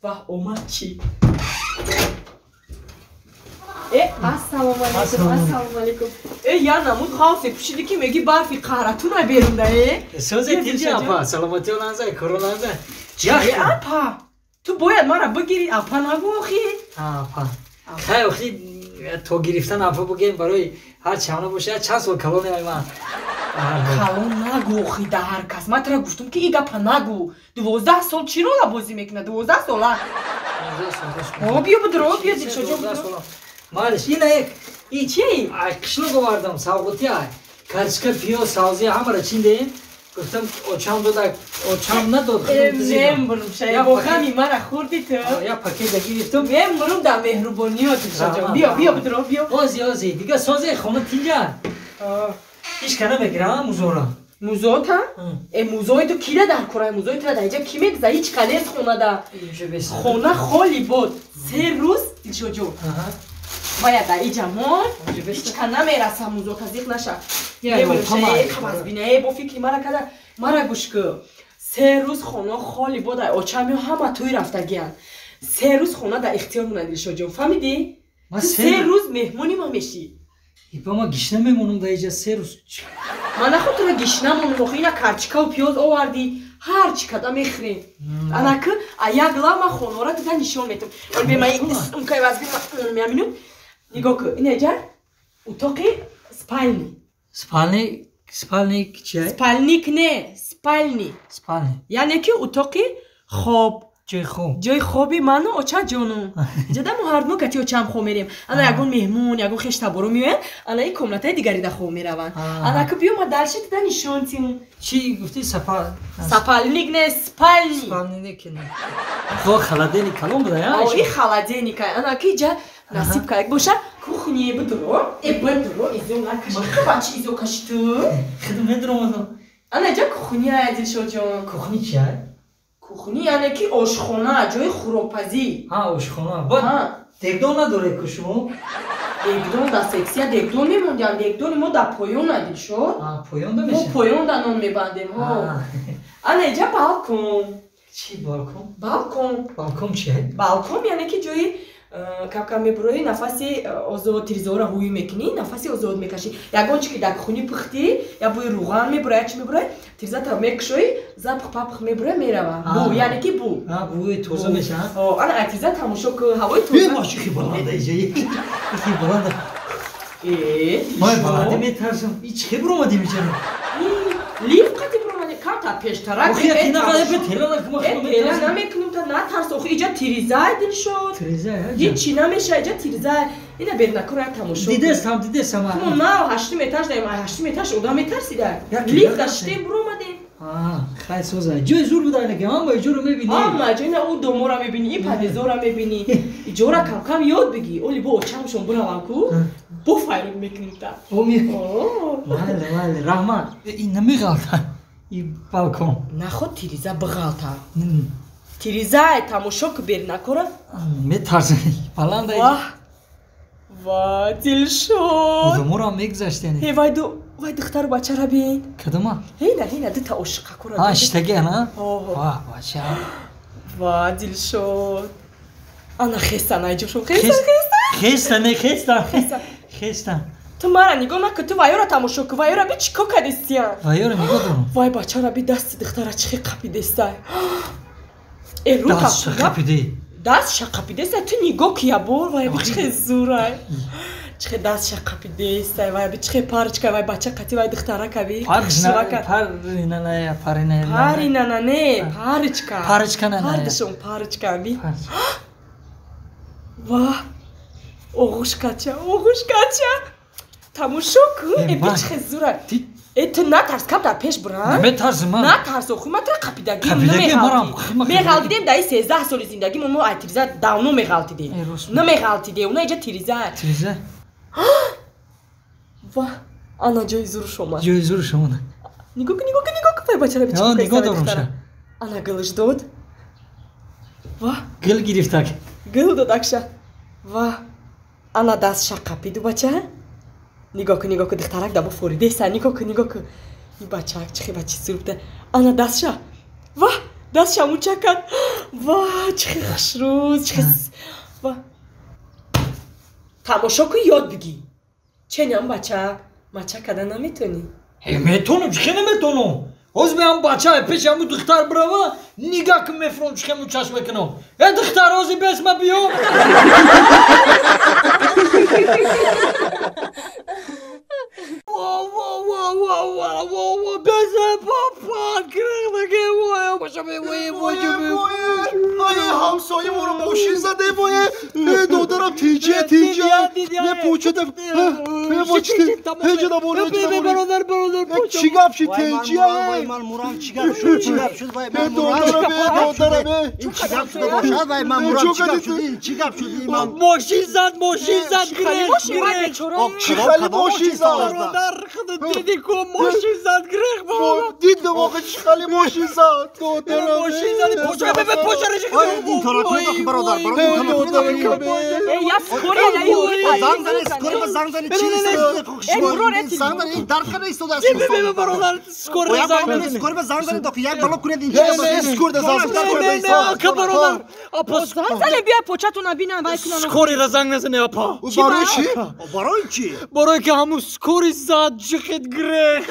Ваҳ, омад чӣ? Э, ассалому алайкум, ассалому алайкум. Э, я намуд хавфе пушиди ки меги барфи қаҳратуна берунда, э? Созе тинҷи апа, саломатиё ланза, коро ланза. Э, апа, ту бояд мара бигири, апа нагу охи. Апа. Хай охи то гирифтан апа бугем барои ҳар чанд боша, чанд сол калони ай ман. Калон нагу охи да ҳар кас. Ман тура гуфтум ки и гапа нагу. 12 сол чӣ рола бозӣ мекунад? 12 сола. О, биё бидро, биё Дилшоҷон бидро. Малиш, ина як и чи? Ай қишлоқ овардам, савғоти ай. Карчка, пиёз, савзи ҳамаро чиндем. Гуфтам очам дода, очам надод. Мембурум шай, бо ғами мара хӯрди ту. Я пакет гирифтам. Мембурум дар меҳрубониё Дилшоҷон. Биё, биё бидро, биё. Ози, ози, дига созе хона тинҷа. Ҳеч ка намегирам музора. Музота? Э, музои ту кида дар кораи музои тура дар иҷа ки мегза? Ҳеч ка нест хонада. Хона холи бод. 3 рӯз Дилшоҷон. Бояд дар иҷа мон, ҳеч ка намераса музота, зиқ наша. Бо фикри мара када, мара гӯш кӯ. 3 рӯз хона холи бод, очам ё ҳама тӯй рафтагиянд. 3 рӯз хона дар ихтиёр монад Дилшоҷон, фаҳмидӣ? Ту 3 рӯз меҳмони ма мешӣ. Ипа ма гишна мемонам дар иҷа 3 рӯз. Ман наход тура гишна монам, охи ина карчикаву пиёз овардӣ, ҳар чӣ када мехӯрем. Анаки а як лав ман хонора дида нишон метам. Минут нигоҳ кӯ, ина иҷа утоқи спальни. Спальни, спальник чи? Спальник не, спальни. Спальни. Яъне ки утоқи хоб. Ҷои хоб. Ҷои хоби ману очаҷону. Иҷода мо ҳар ду кати очам хоб мерем. Ана ягон меҳмон, ягон хештаборо меоянд, ана ин комнатаи дигарида хоб мераванд. Анаки биё ма дарши дида нишон тим. Чӣ гуфти сапа? Сапальник не, спальни. Спальник не. Хо холодильник калон буда, я? О, и холодильник. Анаки иҷа насиб каяк боша, кухне бидро, э бидро, изо накаши. Бачи изо каши ту? Хидм медромадам. Ана иҷа кухня, Дилшоҷон. Кухни чия? Кухни яъне ки ошхона, ҷои хӯрокпазӣ. Ҳа, ошхона. Бад дегдон надоред ку шумо? Дегдон дар сексия дегдон мемондиам. Дегдони мо дар поён, Дилшод. Поён да Мо мешавад? поён да нон мебандем. Ана иҷа балкон. Чӣ балкон? Балкон. Балкон чия? Балкон яъне ки ҷои кам-кам мебуроӣ, нафаси озод, тирезаҳоро ҳӯй мекунӣ, нафаси озод мекашӣ. Ягон чи ки дар хуни пухтӣ, я бӯи руған мебура, я чи мебура, тирезата мекушоӣ, запах папах мебура, мерава. Бу, яъне ки бу. Бӯи тоза мешавад? Ана ай тиреза тамошо кӯ, ҳавои тоза. Э, маши хи баланда иҷа. Хи баланда. Э, Май баланди метарсам. И чӣ буромадим иҷа? Лифт қати буромадем, камтар пештарак. Охи, яки нақа, э, тела накума, Э, тела намекунем, та натарс, охи иҷа тирезай, Дилшод. Тирезай, ҳа? Ҳичи намеша, иҷа тирезай. Ина бернакора як тамошо. Дидестам, дидестам. Мо нав ҳаштум этаж даем, ай ҳаштум этаж одам метарсида. Лифт даштем буромадем. Хай соза. Ҷои зур буда ина ки ҳама иҷоро мебинӣ. Ҳама ҷо ина ӯ домора мебинӣ, ин подъездора мебинӣ. Иҷора кам-кам ёд бигӣ. Оли бо очамшон буравам ку, бо файрод мекунем та. Оми. Майли, майли, раҳмат. Ин намеғалта. И балкон. Наход тиреза бағалта. Тирезай тамошо ку бернакора. Метарсам. Баланда. Ваҳ. Ва, Дилшод. Одаморо мегузаштен. Э, вай ду, вай духтару бачара бин. Кадома? Ҳейна, ҳейна, дута ошиқакора. А, шитаги ана? Ва, бача. Ва, Дилшод. Ана хестан, ай ҷошон хестан, хестан. Хестан, не хестан. Хестан. Ту мара нигоҳ накун, ту вайёра тамошо кун, вайёра би чӣ кор кардистиян? Вайёра нигоҳ дорам. Вай бачара би дасти духтара чӣ хел қапидестай. Э, рӯ Даст қапиди. Даст шақапидестай, ту нигоҳ ки ябор, вай би чӣ хел зурай. Чӣ хел даст шақапидестай, вай би чӣ хел парочка, вай бача қати вай духтарака би. Паринана, паринана. Паринана не, парочка. Парочка на. Ҳардушон парочка би. Ва, оғушкача, оғушкача. Тамошо кун, э би чӣ хел зурай. Э, ту натарс, камтар пеш бурам. Наметарсам ман. Натарс, охи ман тура қапидагим намеғалтидем. Дар ин 13 соли зиндагимон мо ай тиреза давно меғалтидем. Намеғалтидем, уна иҷа тиреза. Тиреза? Ва, ана ҷои зуруш омад. Ҷои зуруш омад. Нигоҳ кун, нигоҳ кун, нигоҳ кун, вай бачара би чӣ Нигоҳ дорам ша. Ана гилш дод. Ва, гил гирифтак. Гил дод акша. Ва, ана дастша қапиду бача. Нигоҳ кун, нигоҳ кун, духтарак даба форидеса, нигоҳ кун, нигоҳ кун. Ин бачаак чӣ хел бачи зур буда. Ана дастша. Ва, Дастша муча кард. Ва, чӣ хел хушрӯз, чӣ хел ва. Тамошо кун, ёд бигӣ. Ченям бачак, мача карда наметонӣ? Метонам, чӣ хел наметонам? Ҳозир меам бача пеши ҳамун духтар бирава, нигаҳ кун мефурам чӣ хел мучаш мекунам. Э духтар, ҳозир бес ма биё. Ҳамсоя моро мошин заде вое. Додарам тиҷа тиҷа. Не пучада. Чӣ гап шид тиҷа? Вай ман мурам чӣ гап шуд? Чӣ гап шуд? Вай ман мурам. Додарам. Ин чӣ гап шуда бошад? Вай ман мурам чӣ гап шуд? Ин чӣ гап шуд? Ин ман мошин зад, мошин зад. Грех. Чӣ хали мошин зад? Бародар, худат диди ку мошин зад грех бобо. Дидам охи чӣ хали мошин зад. Додарам. Мошин зад. Поча бе поча реши. Ин тора кунед охи бародар, бародар. Э, я скорая, я юри. Занг зани, скорая занг зани. Чӣ занг зани? Ин дар кара истода аст. Бе бародар, скорая занг зани. Скорая занг зани, охи як бало кунед ин чӣ Не, скорая занг зани. Ака бародар. Апа занг зани биё початона бинам вай кунам. Скорая занг назани апа. Барои чӣ? Барои чӣ? Барои ки ҳамун скорый зад ҷихид грех.